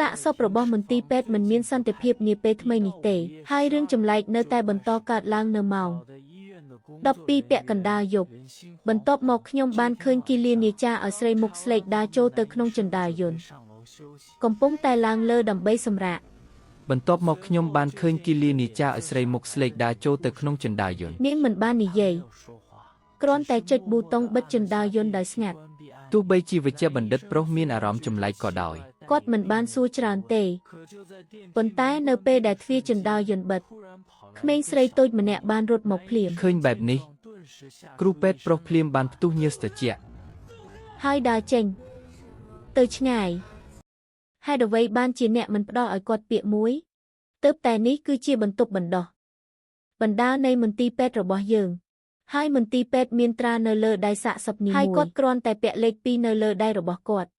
សាកសពរបស់មន្ទីរពេទ្យមិនមានសន្តិភាពនាពេលថ្មីនេះទេហើយរឿងចម្លែកនៅតែបន្តកើតឡើងនៅម៉ោង12ពាក់កណ្ដាលយប់បន្ទាប់មកខ្ញុំបានឃើញគីលានាចាឲ្យស្រីមុខស្លេកដើរចូលទៅក្នុងជណ្ដើរយន្តកំពុងតែឡើងលើដើម្បីសម្រាក បន្ទាប់មកខ្ញុំបានឃើញគីលានីចាឲ្យស្រីមុខស្លេកដើរចូលទៅក្នុងជណ្ដើរយន្ត នាងមិនបាននិយាយគ្រាន់តែចុចប៊ូតុងបិទជណ្ដើរយន្តដោយស្ងាត់ ទោះបីជាវេជ្ជបណ្ឌិតប្រុសមានអារម្មណ៍ចម្លែកក៏ដោយ គាត់មិនបានសួរច្រើនទេប៉ុន្តែនៅពេលដែលទ្វារជណ្ដើរយន្តបិទក្មេងស្រីតូចម្នាក់បានរត់មកភ្លាម ឃើញបែបនេះគ្រូពេទ្យប្រុសភ្លាមបានផ្ទុះញើសត្រជាក់ ហើយដើរចេញទៅឆ្ងាយហេតុអ្វីបានជាអ្នកមិនផ្ដល់ឲ្យគាត់ពាក្យមួយទើបតែនេះគឺជាបន្ទប់បណ្ដោះបណ្ដាលនៃមន្ទីរពេទ្យរបស់យើងហើយមន្ទីរពេទ្យមានត្រានៅលើដៃសាកសពនេះហើយគាត់គ្រាន់តែពាក់លេខ2នៅលើដៃរបស់គាត់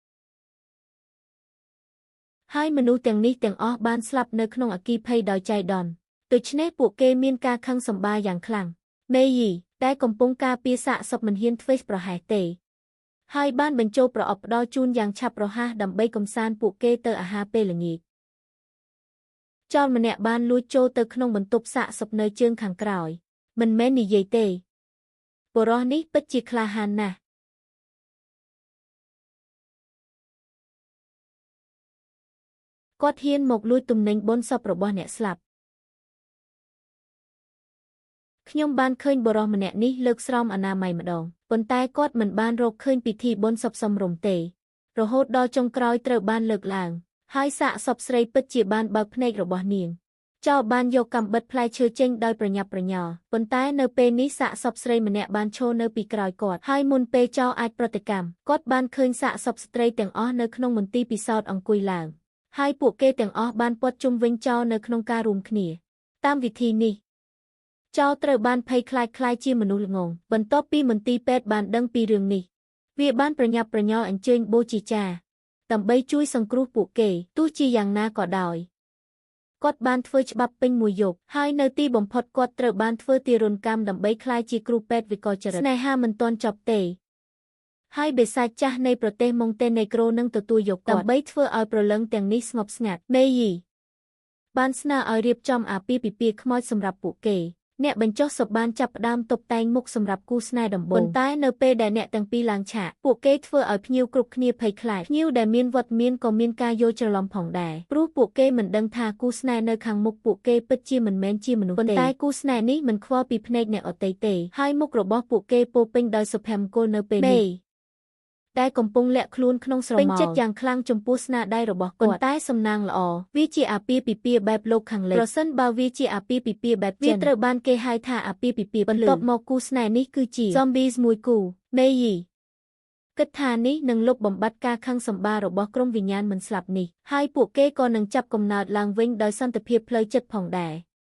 ហើយមនុស្សទាំងនេះទាំងអស់បានស្លាប់នៅក្នុងអគ្គីភ័យដោយចៃដន្យដូច្នេះពួកគេមានការខឹងសម្បារយ៉ាងខ្លាំងមេយីដែលកំពុងការពារសាកសពមិនហ៊ានធ្វេសប្រហែសទេហើយបានបញ្ចូលប្រអប់ផ្ដល់ជូនយ៉ាងឆាប់រហ័សដើម្បីកំសាន្តពួកគេទៅអាហារពេលល្ងាចចោរម្នាក់បានលួចចូលទៅក្នុងបន្ទប់សាកសពនៅជើងខាងក្រោយមិនមែននិយាយទេបុរសនេះពិតជាក្លាហានណាស់គាត់ហ៊ានមកលួចទំនិញបុណ្យសពរបស់អ្នកស្លាប់ខ្ញុំបានឃើញបុរសម្នាក់នេះលើកស្រោមអនាម័យម្ដងប៉ុន្តែគាត់មិនបានរកឃើញពិធីបុណ្យសពសមរម្យទេរហូតដល់ចុងក្រោយត្រូវបានលើកឡើងហើយសាកសពស្រីពិតជាបានបើកភ្នែករបស់នាងចោរបានយកកាំបិតផ្លែឈើចេញដោយប្រញាប់ប្រញាល់ប៉ុន្តែនៅពេលនេះសាកសពស្រីម្នាក់បានឈរនៅពីក្រោយគាត់ហើយមុនពេលចោរអាចប្រតិកម្មគាត់បានឃើញសាកសពស្ត្រីទាំងអស់នៅក្នុងមន្ទីរពិសោធន៍អង្គុយឡើងហើយពួកគេទាំងអស់បានព័ទ្ធជុំវិញចោរនៅក្នុងការរួមគ្នាតាមវិធីនេះចោរត្រូវបានភ័យខ្លាចក្លាយជាមនុស្សល្ងងបន្ទាប់ពីមន្ទីរពេទ្យបានដឹងពីរឿងនេះវាបានប្រញាប់ប្រញាល់អញ្ជើញបូជាចាដើម្បីជួយសង្គ្រោះពួកគេទោះជាយ៉ាងណាក៏ដោយគាត់បានធ្វើច្បាប់ពេញមួយយប់ហើយនៅទីបំផុតគាត់ត្រូវបានធ្វើទារុណកម្មដើម្បីក្លាយជាគ្រូពេទ្យវិកលចរិតស្នេហាមិនទាន់ចប់ទេហើយបិសាចចាស់នៃប្រទេសម៉ុងតេនេក្រូនឹងទទួលយកគាត់ដើម្បីធ្វើឲ្យព្រលឹងទាំងនេះស្ងប់ស្ងាត់មេយីបានស្នើឲ្យរៀបចំអាពាហ៍ពិពាហ៍ខ្មោចសម្រាប់ពួកគេអ្នកបញ្ចុះសពបានចាប់ផ្ដើមតុបតែងមុខសម្រាប់គូស្នេហ៍ដំបូងប៉ុន្តែនៅពេលដែលអ្នកទាំងពីរឡើងឆាកពួកគេធ្វើឲ្យភ្ញៀវគ្រប់គ្នាភ័យខ្លាចភ្ញៀវដែលមានវត្តមានក៏មានការយល់ច្រឡំផងដែរព្រោះពួកគេមិនដឹងថាគូស្នេហ៍នៅខាងមុខពួកគេពិតជាមិនមែនជាមនុស្សទេប៉ុន្តែគូស្នេហ៍នេះមិនខ្វល់ពីភ្នែកអ្នកដទៃទេហើយមុខរបស់ពួកគេពោពេញដោយសុភមង្គលនៅពេលនេះដែលកំពុងលាក់ខ្លួនក្នុងស្រមោលពេញចិត្តយ៉ាងខ្លាំងចំពោះស្នាដៃរបស់គាត់ប៉ុន្តែសំណាងល្អវាជាអាពាហ៍ពិពាហ៍បែបលោកខាងលិចប្រសិនបើវាជាអាពាហ៍ពិពាហ៍បែបចិនវាត្រូវបានគេហៅថាអាពាហ៍ពិពាហ៍បន្ទាប់មកគូស្នេហ៍នេះគឺជា Zombies មួយគូមេយីគិតថានេះនឹងលុបបំបាត់ការខឹងសម្បាររបស់ក្រុមវិញ្ញាណមិនស្លាប់នេះហើយពួកគេក៏នឹងចាប់កំណើតឡើងវិញដោយសន្តិភាពផ្លូវចិត្តផងដែរ។